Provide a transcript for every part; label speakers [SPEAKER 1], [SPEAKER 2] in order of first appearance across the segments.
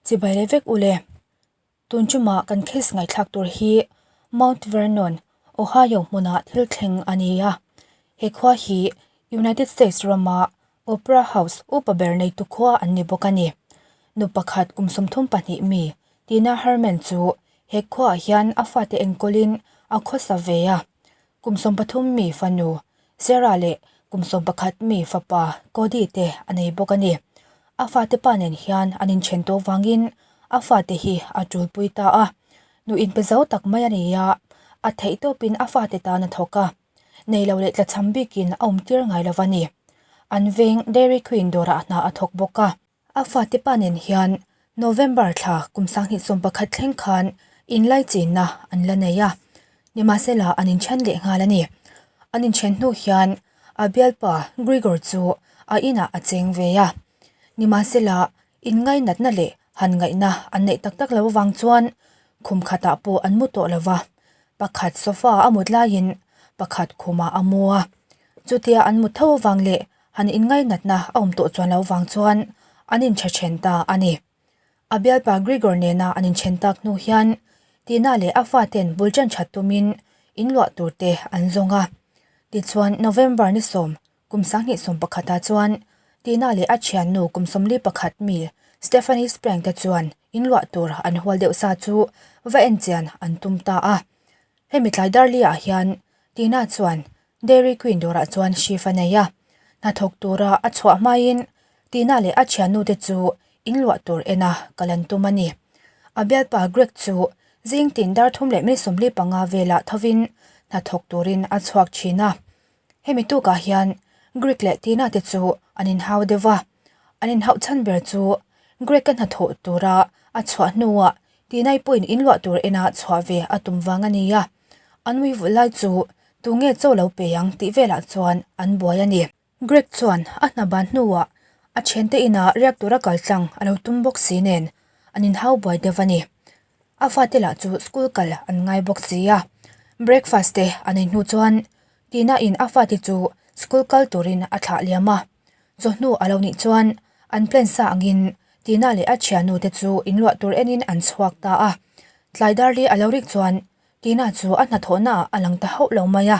[SPEAKER 1] Chibai leh vek ule. Tun chuma kan case ngaihthlak tur hi Mount Vernon, Ohio hmuna thil thleng a ni a. He khua hi United States rama Opera House upa ber neitu khua an ni bawk a ni. Nu pakhat kum 32 mi Tina Herman chu he khuaah hian a fate enkawlin a khawsa ve a. Kum 13 mi fanu Sarah leh kum 11 mi fapa Cody te a nei bawk a ni. A fate pa nen hian an inthen tawh vangin a fate hi a tulpui ta a. Nu inpe zo tak mai a ni a, a theih tawpin a fate tan a thawk a. Nei lo leh tlachham bikin a awmtir ngai lo va ni. An veng Dairy Queen dawrah hna a thawk bawk a. A fate pa nen hian November thla kum 2011 thleng khan inlaichinna an la nei a, nimahsela an inthen leh nghal a ni. An inthen hnu hian a bialpa Grigor chu a inah a cheng ve a, nimahsela inngainatna leh han ngaihna an neih tak tak lo avang chuan khum khatah pawh an mu tawh lo va, pakhat sofa a mut laiin pakhat khumah a mu a, chutia an mut tho avang leh Han inngainatna a awm tawh chuan lo vang chuan an inchhe then ta a ni. A bialpa Grigor nena an inchen tak hnu hian Tina leh a faten bul ṭan ṭhat tumin inluah tur te an zawng a. Tichuan November ni sawm kum 2011 ah chuan Tina leh a thiannu kum 41 mi Stephanie Sprang te chuan inluah tur an hual deuh sa chu va enchian an tum ta a. Hemi tlai darli ah hian Tina chuan Dairy Queen dawrah chuan shift a nei a, hnathawk tura a chhuah hmain Tina leh a thiannu te chu inluah tur ena kal an tum a ni. A bialpa Greg chu zing tin dar thum leh mi 45 velah thovin hnathawk turin a chhuak thin a. Hemi tukah hian Greg leh Tina te chu an inhau deuh a, an inhauh chhan ber chu Greg-a hnathawh tura a chhuah hnuah Tina-i pawhin inluah tur ena chhuah ve a tum vang a ni a. An ui vulh lai chu tunge chaw lo pe ang tih velah chuan an buai a ni. Greg chuan a hna ban hnuah a thiante inah riak tura kal tlang a lo tum bawk si nen an inhau buai deuh a ni. A fate lah chu school kal an ngai bawk si a. Breakfast te an ei hnu chuan Tina in a fate chu school kal turin a thlah liam a. Chawhnu a lo nih chuan an plan sa angin Tina leh a thiannu te chu inluah tur enin an chhuak ta a. Tlai dar li a lo rik chuan Tina chu a hnathawhnaah a lang ta hauh lo mai a.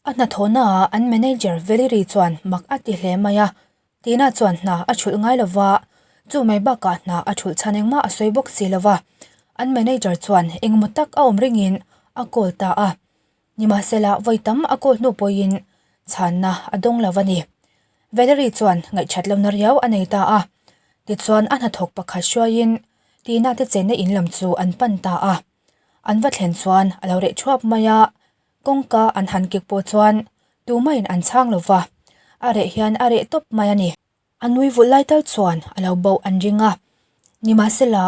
[SPEAKER 1] A hnathawhnaah an manager Valerie chuan mak a ti hle mai a. Tina chuan hna a thulh ngai lo va, chu mai bakah hna a thulh chhan engmah a sawi bawk si lo va. An manager chuan engemaw tak a awm ringin a call ta a. Nimahsela vawi tam a call hnu pawhin chhanna a dawng lo a ni. Valerie chuan ngaihṭhat lohna riau a nei ta a. Tichuan a hnathawk pakhat hruaiin Tina te chenna in lam chu an pan ta a. An va thlen chuan a lo reh thuap mai a, kawngka an han kik pawh chuan tumahin an chhang lo va, a reh hian a reh tawp mai a ni. A nui vulh lai tal chuan a lo bauh an ring a, nimahsela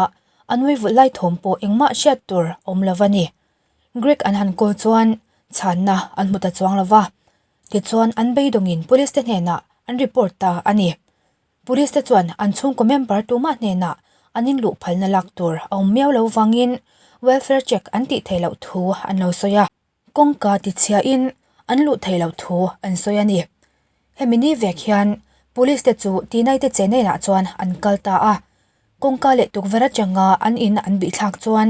[SPEAKER 1] a nui vulh lai thawm pawh engmah hriat tur a awm lo va ni. Greg an han call chuan chhanna an hmu ta chuang lo va, tichuan an beidawngin police te hnenah an report ta a ni. Police te chuan an chhungkaw member tumah hnenah an inluh phalna lak tur a awm miau lo vangin welfare check an tih theih loh thu an lo sawi a. Kawngka tichhiahin an luh theih loh thu an sawi a ni. Hemi ni vek hian police te chu Tinai te Chennai-ah chuan an kal ta a. Kawngka leh tukverh atanga an in an bihthlak chuan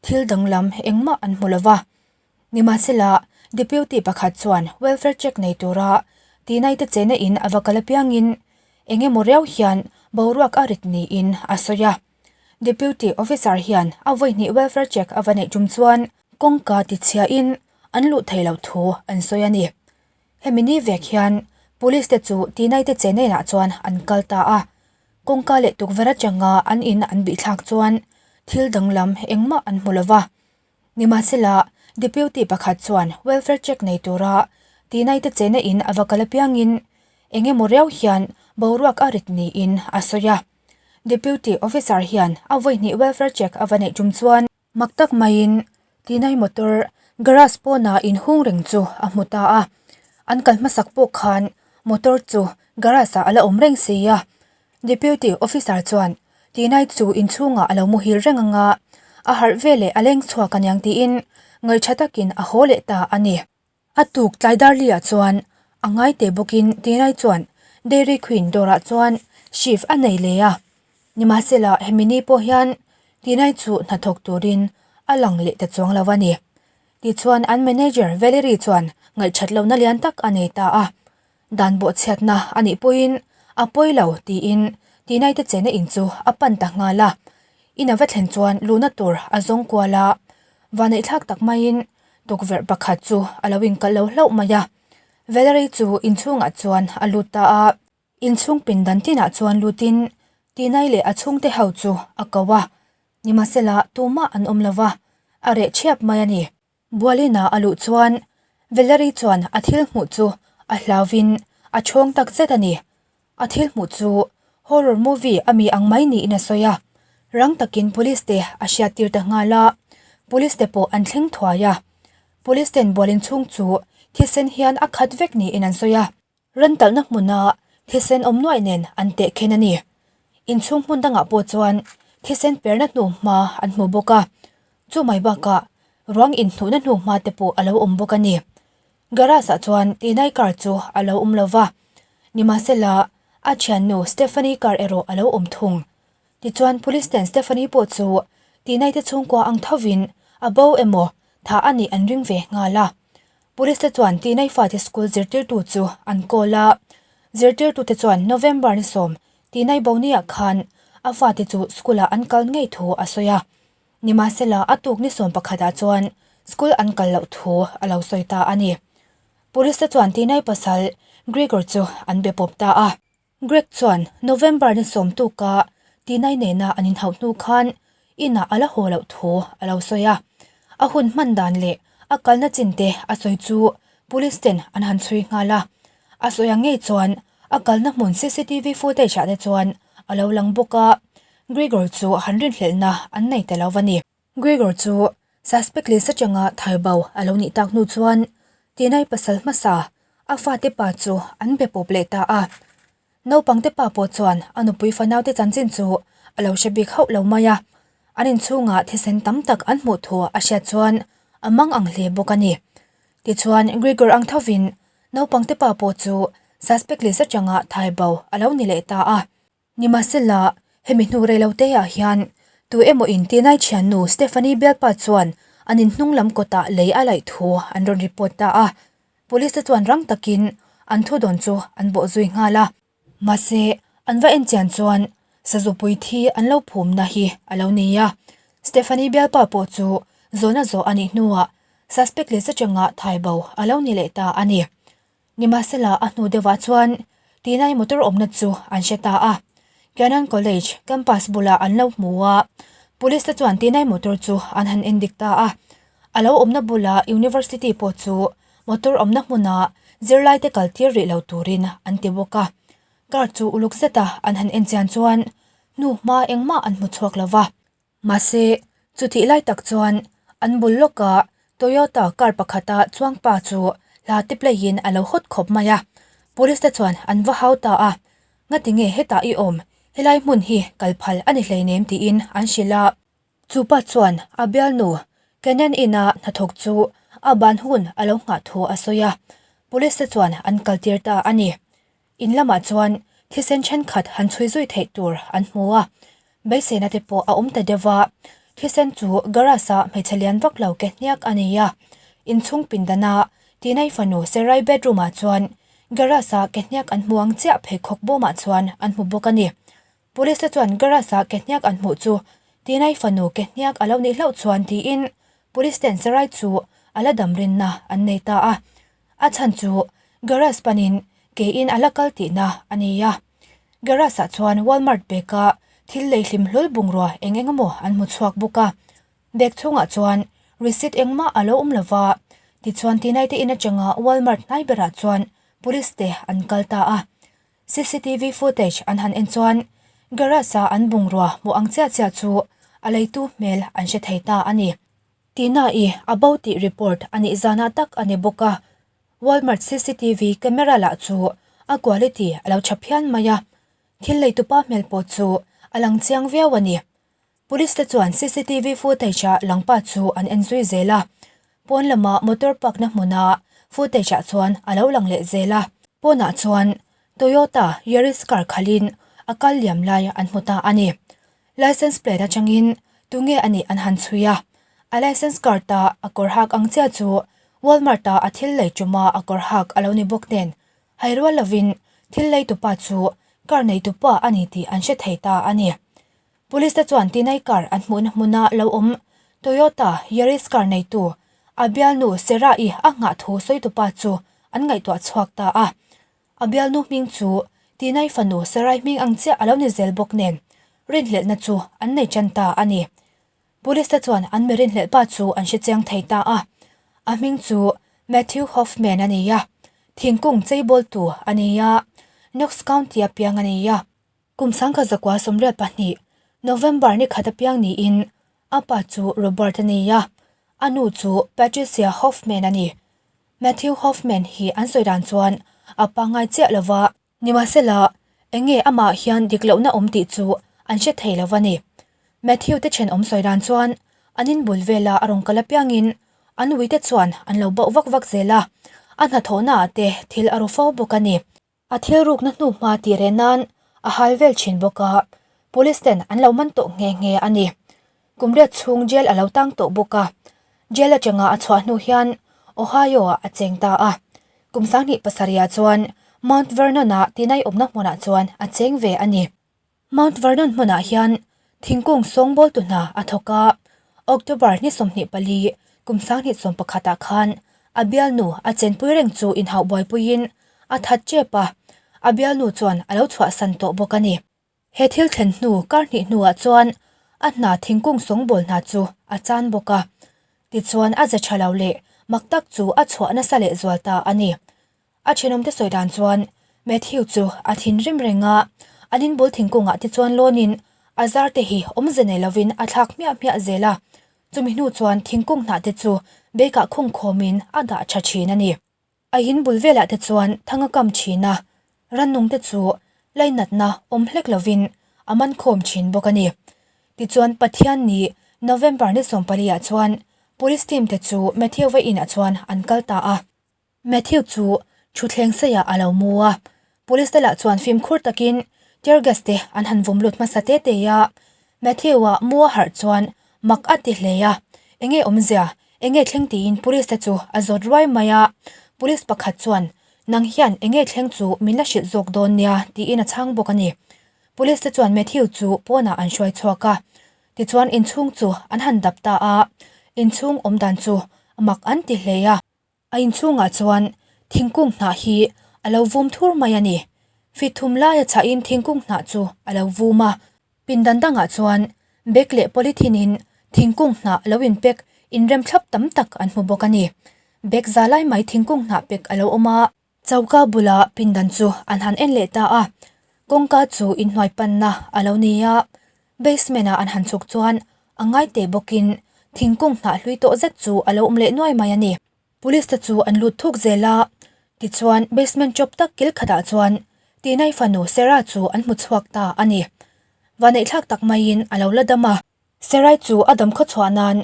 [SPEAKER 1] thil danglam engmah an hmu lo va. Nimahsela, Deputy pakhat chuan welfare check nei tura Tinai te chena in a va kal apiangin eng emaw riau hian boruak a rit niin a sawi a. Deputy officer hian a vawi hnih welfare check a va neih tum chuan kawngka tichhiahin an luh theih loh thu an sawi a ni. Hemi ni vek hian police te chu Tinai te chena inah chuan an kal ta a. Kawngka leh tukverh atanga an in an bihthlak chuan thil danglam engmah an hmu lo va. Nimahsela, Deputy pakhat chuan welfare check nei tura Tinai te chena in a va kal apiangin eng emaw riau hian boruak a rit niin a sawi a. Deputy officer hian a vawi hnih welfare check a va neih tum chuan mak tak maiin Tinai motor garage pawnah inhung reng chu a hmu ta a. An kal hmasak pawh khan motor chu garage ah a la awm reng si a. Deputy officer chuan Tinai chu inchhungah a lo muhil reng anga a harh veleh a leng chhuak aniang tiin ngaihṭha takin a haw leh ta a ni. A tuk tlai darliah chuan a ngai teh bawkin Tinai chuan Dairy Queen dawrah chuan shift a nei leh a. Nimahsela, hemi ni pawh hian Tinai chu hnathawk turin a lang leh ta chuang lo a ni. Tichuan, an manager Valerie chuan ngaihṭhat lohna lian tak a nei ta a. Dan bawhchhiatna a nih pawhin a pawi lo tiin Tinai te chena in chu a pan ta nghal a. In a va thlen chuan luhna tur a zawng kual a, vaneihthlak tak maiin tukverh pakhat chu a lo inkalh lo hlauh mai a. Valerie chu inchhungah chuan a lut ta a. Inchhung pindan tinah chuan lutin Tinai leh a chhungte ho chu a ko a, nimahsela tumah an awm lo va, a reh thiap mai a ni. Bualina a luh chuan Valerie chuan a thil hmuh chu a hlauvin a chhawng tak zet a ni. A thil hmuh chu horror movie a mi ang mai niin a sawi a, rang takin police te a hriattir ta nghal a, police te pawh an thleng thuai a. Police ten bualin chhung chu thisen hian a khat vek niin an sawi a. Rantalhna hmuna thisen awm nuaih nen an teh khen a ni. Inchhung hmun dangah pawh chuan thisen perna hnuhma an hmu bawk a, chu mai bakah ruang inhnuhna hnuhma te pawh a lo awm bawk a ni. Garage ah chuan Tinai car chu a lo awm lo va, nimahsela a thiannu Stephanie car erawh a lo awm thung. Tichuan Police ten Stephanie pawh chu Tinai te chhungkua ang thovin a bo emaw thah a nih an ring ve nghal a. Police te chuan Tinai fate school zirtirtu chu an call a, zirtirtute chuan November ni sawm Tinai Boniah khan a fate chu school ah an kal ngei thu a sawi a. Nimahsela a tuk ni sawm pakhatah chuan school an kal loh thu a lo sawi ta a ni. Police te chuan Tinai pasal Gregor chu an be pawp ta a. Greg chuan November ni sawm tuka Tinai nena an inhauh hnu khan inah a la haw loh thu a lo sawi a. A hun hman dan leh a kalna chin te a sawi chu police ten an han chhui nghal a. A sawi ang ngei chuan a kalna hmun cctv footage ah te chuan a lo lang bawk a, Gregor chu han rinhlelhna an nei ta lo a ni. Gregor chu suspect list atanga thai bo a lo nih tak hnu chuan Tinai pasal hmasa a fate pa chu an be pawp leh ta a. Naupangte pa pawh chuan a nupui fanaute chanchin chu a lo hre bik hauh lo mai a, an inchhungah thisen tam tak an hmuh thu a hriat chuan a mang ang hle bawk a ni. Tichuan Gregor ang thovin naupangte pa pawh chu suspect list atanga thai bo a lo ni leh ta a. Nimahsela, hemi hnu reilote ah hian tu emaw in Tinai thiannu Stephanie bialpa chuan an in hnung lam kawtah lei a laih thu an rawn report ta a. Police te chuan rang takin an thudawn chu an bawh zui nghal a. Mahse, an va en chian chuan sazupui thi an lo phumna hi a lo nei a. Stephanie bialpa pawh chu zawhna zawh a nih hnuah suspect leh zachanga thai bo a lo ni leh ta a ni. Nimahsela a hnu deuhah chuan Tinai motor awmna chu an hre ta a, Canon College campus bulah an lo hmu a, Police te chuan Tinai motor chu an han endik ta a, a lo awmna bula University pawh chu motor awmna hmuna zirlaite kal tir rih lo turin an ti bawk a, car chu uluk zeta an han en chian chuan hnu hma engmah an hmu chhuak lo va. Mahse, chutih lai tak chuan an bul lawkah Toyota car pakhata chuang pa chu hla te play in a lo hawt khawp mai a. Police te chuan an va hau ta a, Ngati nge hetah i awm, helai hmun hi kal phal a ni hleinem tiin an hrilh a. Chu pa chuan a bialnu Canaan Inn-a hnathawk chu a ban hun a lo nghah thu a sawi a, police te chuan an kaltir ta a ni. In lamah chuan thisen thenkhat han chhui zui theih tur an hmu a, beiseina te pawh a awm ta deuh a. Thisen chu garage-a hmeichhe lian vak lo ke hniak a nei a, inchhung pindana Tinai fanu Serai bedroom-ah chuan garage-a ke hniak an hmu ang chiah pheikhawk bawmah chuan an hmu bawk a ni. Police te chuan garage-a ke hniak an hmuh chu Tinai fanu ke hniak a lo nih hlauh chuan tiin police ten Serai chu a la dam rinna an nei ta a. A chhan chu garage panin keiin a la kal tihna a ni a. Garage ah chuan Walmart bag a thil lei hlim hlawl bungrua eng eng emaw an hmu chhuak bawk a. Bag chhungah chuan receipt engmah a lo awm lo va, tichuan Tinai te in atanga Walmart hnai berah chuan police te an kal ta a. Cctv footage an han en chuan garage a an bungrua hmuh ang chiah chiah chu a leitu hmel an hre thei ta a ni. Tina i a bo tih report a nih zanah tak a ni bawk a, Walmart cctv camera lah chu a quality a lo tha phian mai a, thil leitupa hmel pawh chu a lang chiang viau a ni. Police te chuan cctv footage a langpa chu an en zui zel a, pawn lama motor park na hmuna footage ah chuan a lo lang leh zel a, pawnah chuan Toyota Yaris car khalhin a kal liam lai an hmu ta a ni. License plate atangin tunge a nih an han chhui a, a license card a a kawr hak ang chiah chu Walmart a a thil lei tuma a kawr hak a lo ni bawk nen hai rual lovin thil lei tupa chu car nei tupa a ni tih an hre thei ta a ni. Police te chuan Tinai car an hmuhna hmuna lo awm Toyota Yaris car neitu a bialnu Sarah-i a nghah thu sawi tupa chu an ngaihtuah chhuak ta a. A bialnu hming chu Tinai fanu Sarai hming ang chiah a lo ni zel bawk nen rinhlelhna chu an nei tan ta a ni. Police te chuan an mi rinhlelh pa chu an hre chiang thei ta a. A hming chu Matthew Hoffman a ni a, thingkung cheibawltu a ni a, Knox County-a piang a ni a. Kum sangkhat zakua 82, November ni khat apiang niin a pa chu Robert a ni a, a nu chu Patricia Hoffman a ni. Matthew Hoffman hi an sawi dan chuan a pangngai chiah lo va. Nimahsela, eng nge amah hian dik lohna awm tih chu an hre thei lo va ni. Matthew te thenawm sawi dan chuan an inbul vela a rawn kal apiangin an uite chuan an lo bauh vak vak zel a, a hnathawhnaah te thil a ru fo bawk a ni. A thil rukna hnu hma tih reh nan a hal vel thin bawk a, police ten an lo man tawh nghe nghe a ni. Kum riat chhung jail a lo tang tawh bawk a, jail atanga a chhuah hnu hian Ohio ah a cheng ta a. Kum 27 ah chuan Mount Vernon ah tinai awmna hmunah chuan a cheng ve a ni. Mount Vernon hmunah hian thingkung sawngbawltu hna a thawk a, October ni 24 kum 2011 ah khan a bialnu a chenpui reng chu inhauh buaipuiin a that tep a, a bialnu chuan a lo chhuahsan tawh bawk a ni. He thil thlen hnu kar hnih hnuah chuan a hna thingkung sawngbawl hna chu a chan bawk a, tichuan a ze tha lo leh mak tak chu a chhuah nasa lehzual ta a ni. A thenawmte sawi dan chuan Matthew chu a thinrim reng a, an inbul thingkungah te chuan lawnin a zar te hi awmze nei lovin a thlak hmiah hmiah zel a, chumi hnu chuan thingkung hnah te chu beikah khung khawmin a dah tha thin a ni. A inbul velah te chuan thang a kam thin a, rannung te chu lainatna awm hlek lovin a man khawm thin bawk a ni. Tichuan Pathian ni November ni 14 ah chuan Police team te chu Matthew-a inah chuan an kal ta a. Matthew chu thutthleng seiah a lo mu a, police te lah chuan fimkhur takin tear gas te an han vawm lut hmasa te te a. Matthew-a mu a harh chuan mak a ti hle a, enge awmzia, enge thleng tiin police te chu a zawt ruai mai a. Police pakhat chuan, Nang hian enge thleng chu min la hrilh zawk dawn nia tiin a chhang bawk a ni. Police te chuan Matthew chu pawnah an hruai chhuak a, tichuan inchhung chu an han dap ta a, inchhung awmdan chu mak an ti hle a. A inchhungah chuan thingkung hnah hi a lo vum thur mai a ni. Fit thum laia chhahin thingkung hnah chu a lo vum a. Pindan dangah chuan bag leh polythene in thingkung hnah lo inpek inrem thlap tam tak an hmu bawk a ni. Bag za lai mai thingkung hnah pek a lo awm a. Choka bula pindan chu an han en leh ta a. Kawngka chu inhnuai panna a lo ni a. Basement ah an han chhuk chuan a ngai teh bawkin thingkung hnah hlui tawh zet chu a lo awm leh nuai mai a ni. Police te chu an lut thuk zel a, tichuan basement chawp tak kil khatah chuan Tinai fanu Sarah chu an hmu chhuak ta a ni. Vaneihthlak tak maiin a lo la dam a. Sarai chu a dam khawchhuah nan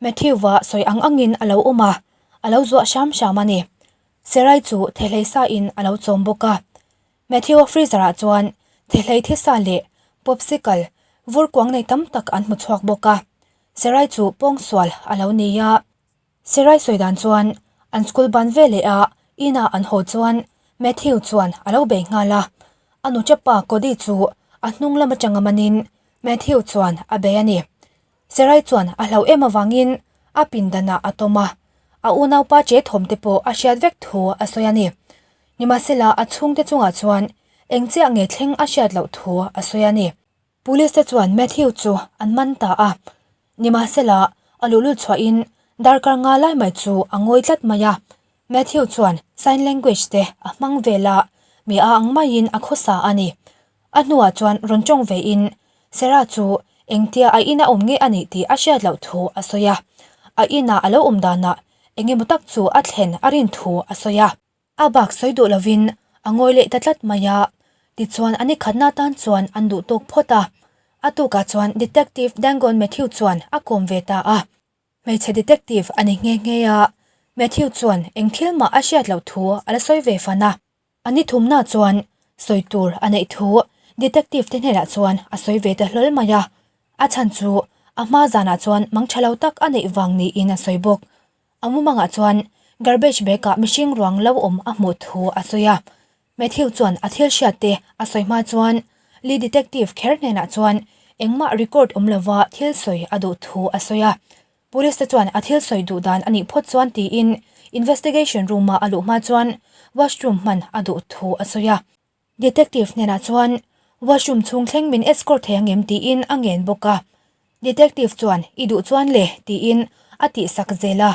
[SPEAKER 1] Matthew-a sawi ang angin a lo awm a, a lo zuah hram hram a ni. Sarai chu thehlei sa in a lo chawm bawk a. Matthew-a freezer-ah chuan thehlei thisa leh popsicle vur kuang nei tam tak an hmu chhuak bawk a. Sarai chu pawngsual a lo ni a. Sarai sawi dan chuan an school ban veleh a inah an haw chuan Matthew chuan a lo bei nghal a. A nuchapa Cody chu a hnung lam atanga manin Matthew chuan a bei a ni. Sarai chuan a hlauh em avangin a pindanah a tawm a, a unaupa che thawm te pawh a hriat vek thu a sawi a ni. Nimahsela a chhungte chungah chuan eng chiah nge thleng a hriat loh thu a sawi a ni. Police te chuan Matthew chu an man ta a, nimahsela a luhlul chhuahin darkar nga lai mai chu a ngawi tlat mai a. Matthew chuan sign language te a hmang vel a, mi a ang maiin a khawsa a ni. A hnuah chuan rawn tawng vein Sarah chu engtia a ina awm nge a nih tih a hriat loh thu a sawi a, a ina a lo awm danah eng emaw tak chu a thlen a rin thu a sawi a. A bak sawi duh lovin a ngawi leh ta tlat mai a, tichuan a ni khatna tan chuan an duh tawk phawt a. A tukah chuan Detective Dangon Matthew chuan a kawm ve ta a. Hmeichhe detective a ni nghe nghe a, Matthew chuan eng thil mah a hriat loh thu a la sawi ve fan a. A ni thumna chuan sawi tur a neih thu detective te hnenah chuan a sawi ve ta hlawl mai a. A chhan chu a hma zanah chuan mang tha lo tak a neih vang niin a sawi bawk. A mumangah chuan garbage bag ah mihring ruang lo awm a hmuh thu a sawi a. Matthew chuan a thil hriat te a sawi hma chuan Lee detective kher hnenah chuan engmah record awm lova thil sawi a duh thu a sawi a. Police te chuan a thil sawi duh dan a nih phawt chuan tiin investigation room a a luh hma chuan washroom hman a duh thu a sawi a. Detective hnenah chuan washroom chhung thleng min escort thei ang em tiin a ngen bawk a. Detective chuan i duh chuan le tiin a tihsak zel a.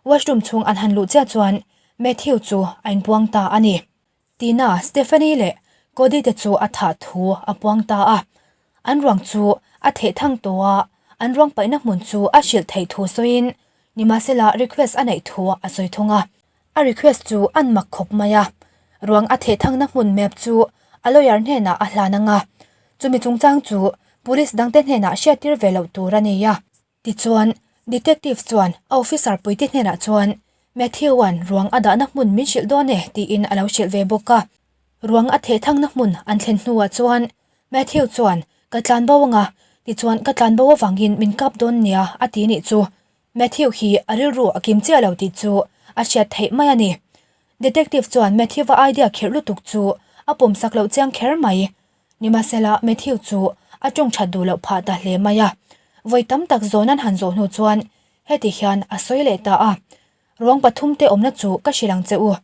[SPEAKER 1] Washroom chhung an han luh chiah chuan Matthew chu a inpuang ta a ni. Tina, Stephanie leh Cody te chu a thah thu a puang ta a. An ruang chu a theh thang tawh a, an ruang paihna hmun chu a hrilh theih thu sawiin nimahsela request a neih thu a sawi thung a. A request chu an mak khawp mai a, ruang a theh thangna hmun map chu a lawyer hnenah a hlan ang a, chumi chungchang chu police dangte hnenah hriattir ve loh tur a ni a. Tichuan, detective chuan a officer puite hnenah chuan Matthew-a'n ruang a dahna hmun min hrilh dawn e tiin a lo hrilh ve bawk a. Ruang a theh thangna hmun an thlen hnuah chuan Matthew chuan ka tlan bo anga, tichuan ka tlan bo avangin min kap dawn nia a ti nih chu. Matthew hi a rilru a kim chiah lo tih chu a hriat theih mai a ni. Detective chuan Matthew-a idea khirh lutuk chu a pawmsak loh chiang kher mai. Nimahsela, Matthew chu a tawng that duh loh phah ta hle mai a. Vawi tam tak zawn an han zawh hnu chuan heti hian a sawi leh ta a, Ruang pathumte awmna chu ka hrilh ang che u.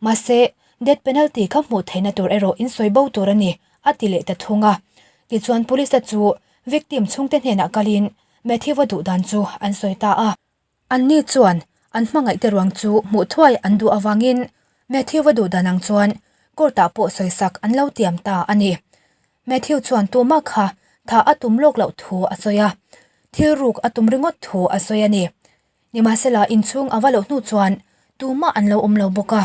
[SPEAKER 1] Mahse, death penalty kha hmuh theihna tur erawh in sawi bo tur a ni, a ti leh ta thung a. Tichuan police-te chu victim chhungte hnenah kalin Matthew-a duh dan chu an sawi ta a. Anni chuan an hmangaihte ruang chu hmuh thuai an duh avangin Matthew-a duh dan ang chuan court-ah pawh sawisak an lo tiam ta a ni. Matthew chuan tumah kha tha a tum lawk loh thu a sawi a, thil ruk a tum ringawt thu a sawi a ni. Nimahsela inchhung a va loh hnu chuan tumah an lo awm lo bawk a,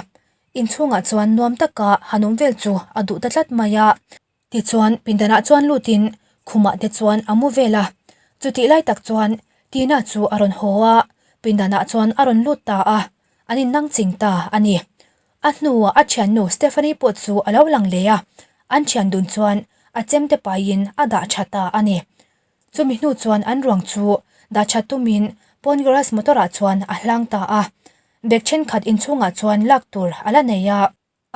[SPEAKER 1] inchhungah chuan nuam taka han awm vel chu a duh ta tlat mai a. Tichuan pindanah chuan lutin khumah te chuan a mu vel a, chutih lai tak chuan Tina chu a rawn haw a, pindanah chuan a rawn lut ta a, an innang ching ta a ni. A hnuah a thiannu Stephanie pawh chu a lo lang leh a, an thian dun chuan a chemte paiin a dah tha ta a ni. Chumi hnu chuan an ruang chu dah that tumin pawn garage motor ah chuan a hlang ta a, bag thenkhat inchhungah chuan lak tur a la nei a.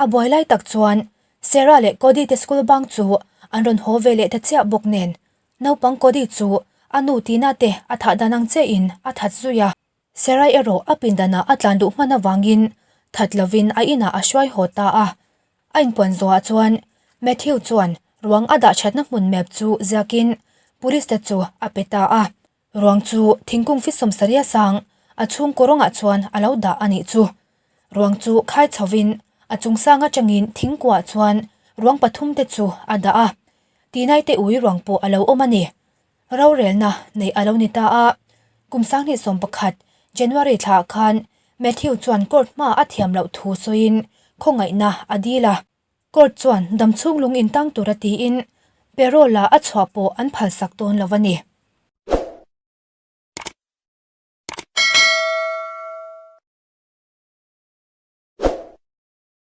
[SPEAKER 1] A buai lai tak chuan Sarah leh Cody te school bang chu an rawn haw ve leh ta chiah bawk nen naupang Cody chu a nu Tina te a thah dan ang chiahin a that zui a. Sarah erawh a pindanah a tlan duh hman avangin that lovin a inah a hruai haw ta a. A inpuan zawhah chuan Matthew chuan ruang a dah thatna hmun map chu ziakin police te chu a pe ta a. Ruang chu thingkung fisawm saria sang a chhung kawrawngah chuan a lo dah a nih chu. Ruang chu khai chhovin a chung sang atangin thingkuah chuan ruang pathumte chu a dah a, tihnaite ui ruang pawh a lo awm a ni. Rorelna neih a lo ni ta a, kum 2011 January thlaah khan Matthew chuan court hma a thiam loh thu sawiin khawngaihna a dil a. Court chuan damchhung lung intang tura tiin parole-a a chhuah pawh an phalsak dawn lo a ni.